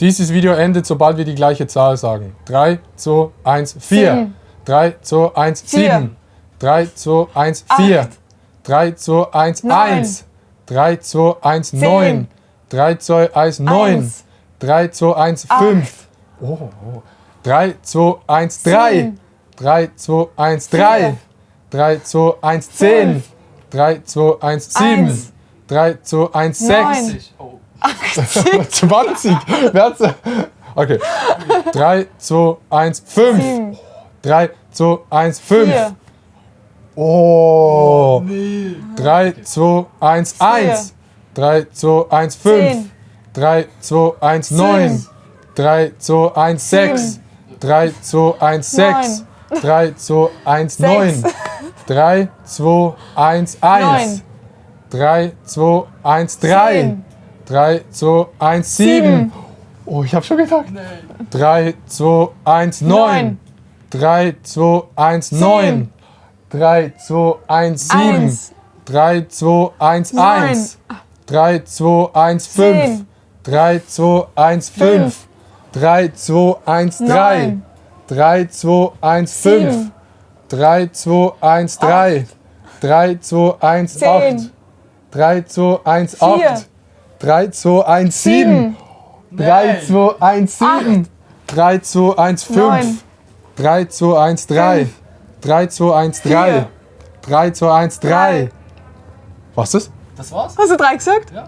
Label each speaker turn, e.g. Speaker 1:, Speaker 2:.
Speaker 1: Dieses Video endet, sobald wir die gleiche Zahl sagen. 3, 2, 1, 4. 3, 2, 1, 7. 3, 2, 1, 4. 3, 2, 1, 1. 3, 2, 1, 9. 3, 2, 1, 9. 3, 2, 1, 5. 3, 2, 1, 3. 3, 2, 1, 3. 3, 2, 1, 10. 3, 2, 1, 7. 3, 2, 1, 6. 20. Okay. 3, 2, 1, 5. 3, 2, 1, 5. Oh. 3, 2, 1, 1. 3, 2, 1, 5. 3, 2, 1, 9. 3, 2, 1, 6. 3, 2, 1, 6. 3, 2, 1, 9. 3, 2, 1, 1. 3, 2, 1, 3. 3, 2, 1, 7. Oh, ich hab schon gedacht. 3, 2, 1, 9. 3, 2, 1, 9. 3, 2, 1, 7. 3, 2, 1, 1. 3, 2, 1, 5. 3, 2, 1, 5. 3, 2, 1, 3. 3, 2, 1, 5. 3, 2, 1, 3. 3, 2, 1, 8. 3, 2, 1, 8. 3, 2, 1, 7. 3, 2, 1, 7. 3, 2, 1, 5. 3, 2, 1, 3. 3, 2, 1, 3. 3, 2, 1, 3. Was ist das?
Speaker 2: Das war's?
Speaker 3: Hast du 3 gesagt?
Speaker 2: Ja.